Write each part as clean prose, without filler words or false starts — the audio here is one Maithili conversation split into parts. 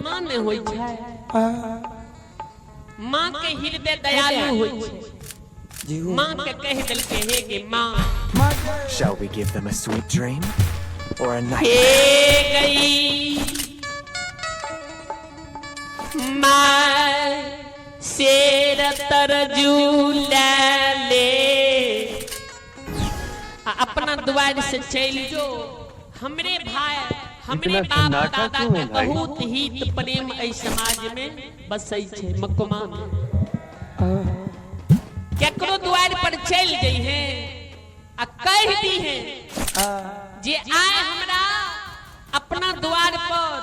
माँ ने होइ छै। माँ के हृदय दयालु होइ छै। माँ के कहि देलकै, हे गे माँ। Shall we give them a sweet dream or a हे nightmare? गई माँ, शेर तरजू ले ले आ अपना दुआर से चलि जो। हमरे भाई, हमरे इतना बाप सन्नाटा दादा क्यों के है भाई? बहुत हित प्रेम एहि समाज में बसै छै। मकमा में केकरो दुआर पर चलि जइहे आ कहि दीहे जे आय हमरा अपना द्वार पर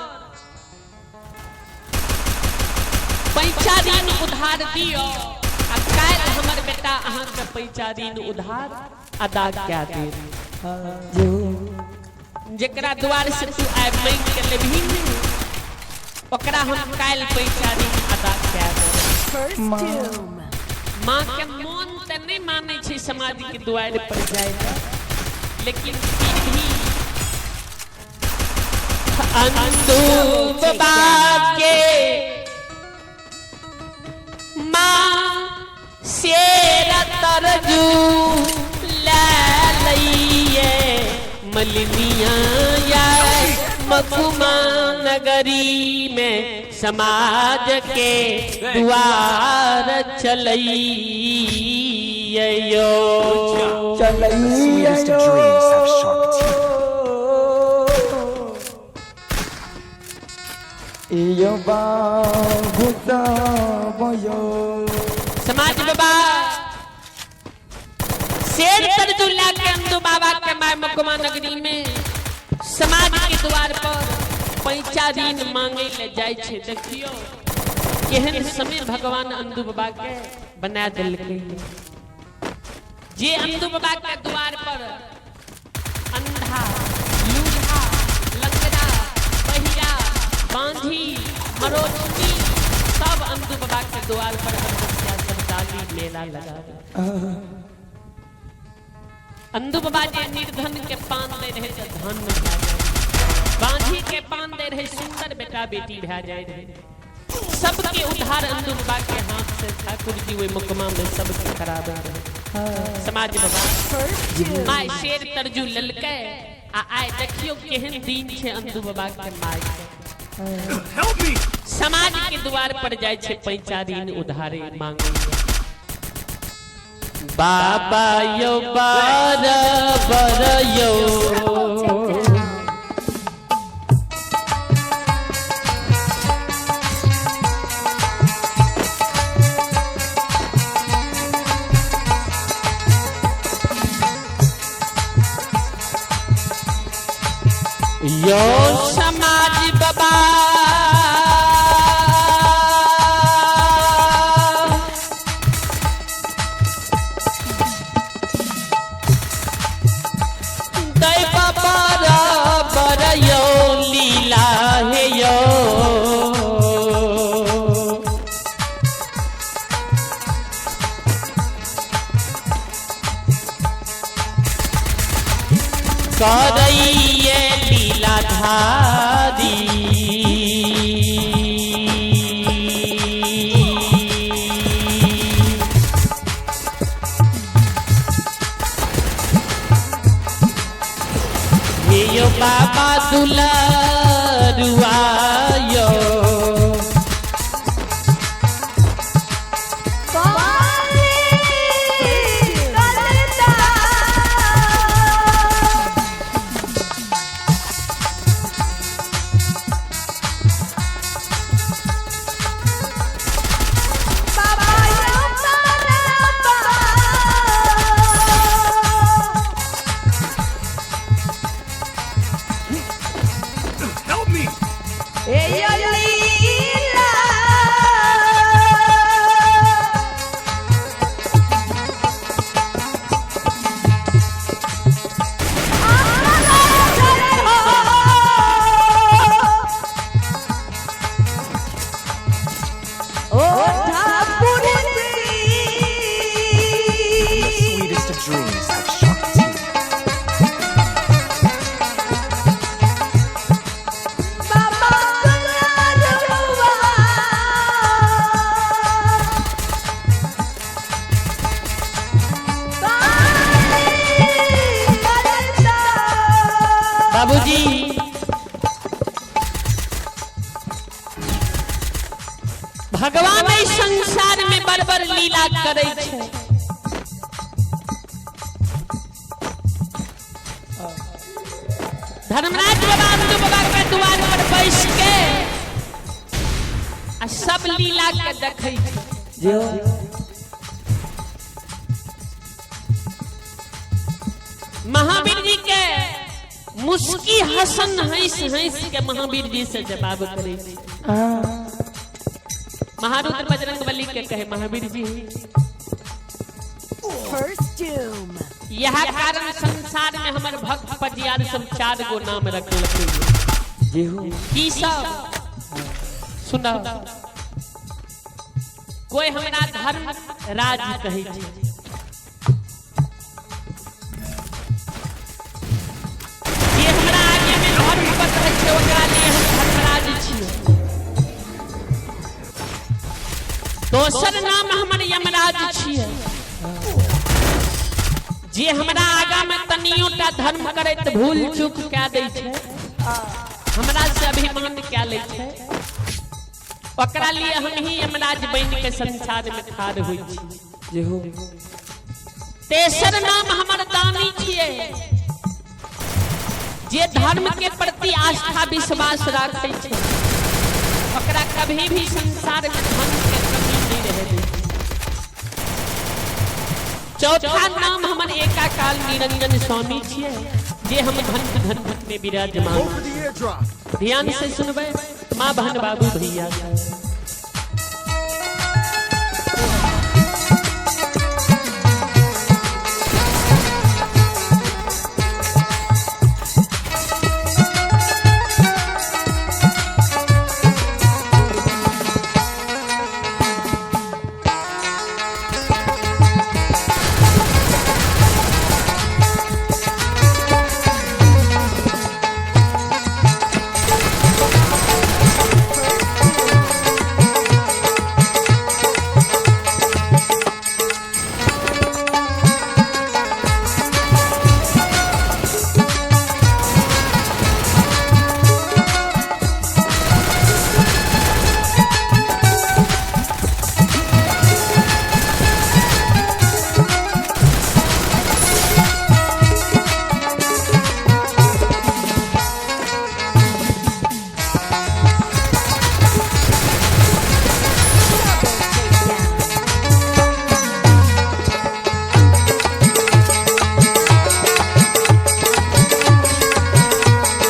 पैंचा ऋण उधार दियो आ काल्हि हमर बेटा अहाँके पैंचा ऋण उधार अदा कए देत। जेकरा द्वार से तू आइ मांगि के लेबही ने, ओकरा हम काल्हि पैंचा ऋण अदा कए देब। First doom. माँ के मोन तऽ नहि मानै छै समाज के दुआरि पर जाय के, लेकिन फिर भी अंदू बाबा के माँ शेर तरजू ले लइए, मलिनिया या मखुमा नगरी में समाज के द्वार चलइयो। The sweetest of dreams have sharp teeth. यो बाबू यो। समाज बाबा, शेर तरजू ला के अंदू बाबा के my मकुमा नगरी में समाज के द्वार पर पैंचा ऋण मांगे ले जाय छै। देखियो केहन समय भगवान अंदू बाबा के बना देलकै जे अंदू बाबा के द्वार पर अंधा, लूल्हा, लंगड़ा, बहिरा, बांझी, मरोछनी सब अंदू बाबा के द्वार पर बच्चा सब डाली मेला लगा। अंदू बाबा जे निर्धन के पान दे रहे तऽ धन भए जाए, बांझी के पान दे रहे, सुंदर बेटा बेटी भए जाए रहे। सबके उद्धार अंदू बाबा के हाथ से ठाकुर जी ओहि मुकमा में सबके कराबे रहे। समाज बाबा, First doom. My शेर तरजू ललकै आ आइ देखियो केहन दिन छै अंदू बाबा के my के। Help me! समाज के द्वार पर जाइ छै पैंचा ऋण उधारे मांगे। बाबा यो बार बर यो। Double takedown. यो समाज बाबा, दै बाबा बर यो लीला हे यो। करैये लीलाधारी। हे यो बाबा दुलरुआ यो। Help me! The sweetest of dreams have sharp teeth. Baba. भगवान एहि संसार में बड़ बड़ लीला करै छै। धर्मराज बाबा अंदू बाबा के द्वार पर बैस के आ सब लीला के देखै छै। जो महावीर जी के मुस्की हसन हंस हंस के महावीर जी से जवाब करै छै। महारुद्र बजरंग बली के कहे महावीर जी, First doom. यह कारण संसार में हमर भक्त पजियार सब चार गो नाम रखलकै। जेहू की सब सुना? कोई हमरा धर्म राज कहै छै, जे हमरा आगे में धर्म बतबै छै ओकरा लिए हम धर्मराज छियै। दोसर नाम हमर यमराज छियै, जे हमरा आगा में तनियो टा धर्म करैत भूल चूक कए दै छै, हमरा से अभिमान कए लै छै, ओकरा लिए हम ही यमराज बनि के संसार में ठाढ़ होइ छी। जेहू तेसर नाम हमर दानी छियै, जे धर्म के प्रति आस्था विश्वास राखै छै ओकरा कभी भी संसार में धन के कमी नहीं रहे दै छै। चौथा नाम हमर एकाकाल निरंजन स्वामी छियै, जे हम धन धन में विराजमान। Go for the airdrop. ध्यान से सुनबै माँ बहन बाबू भैया।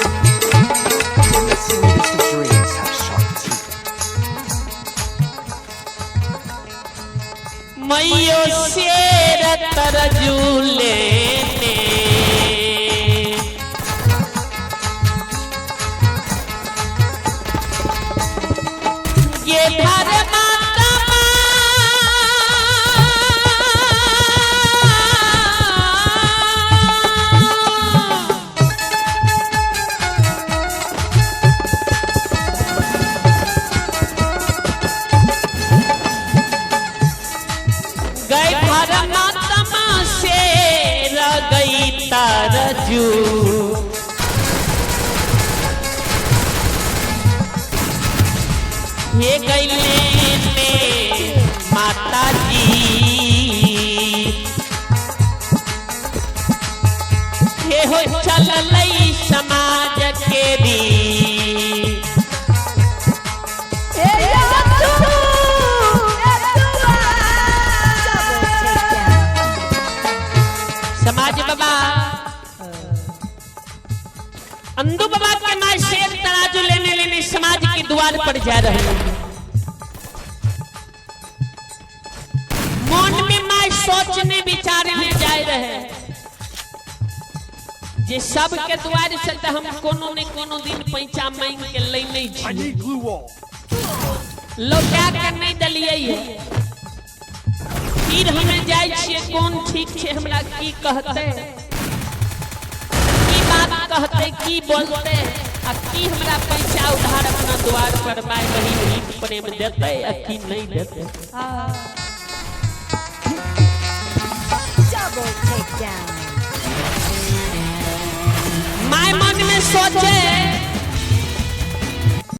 Even the sweetest of dreams have sharp teeth. मैयो शेर तरजू लेने ये धर्मात्मा गए धर्मात्मा शेर गई तरजू, ये गई लेने माता जी, ये हो चललई समाज के री। Double takedown. समाज बाबा अंदू बाबा के मां शेर तराजू लेने लेने समाज के द्वार पर जा रहे हैं। मन में मां सोचने विचारने जाए रहे जे सब के द्वार से तो हम कोनो ने कोनो दिन पैसा मांग के ले नहीं I छी, need glue wall. लौटा के नहीं दलिए है। फिर हमें जाय छियै कोन ठीक छै, हमरा की कहते, की बात कहते, की बोलते आ की हमरा पैसा उधार अपना द्वार पर माय बहिन हित प्रेम देते आ की नहीं देते। Double takedown. My मन में सोचे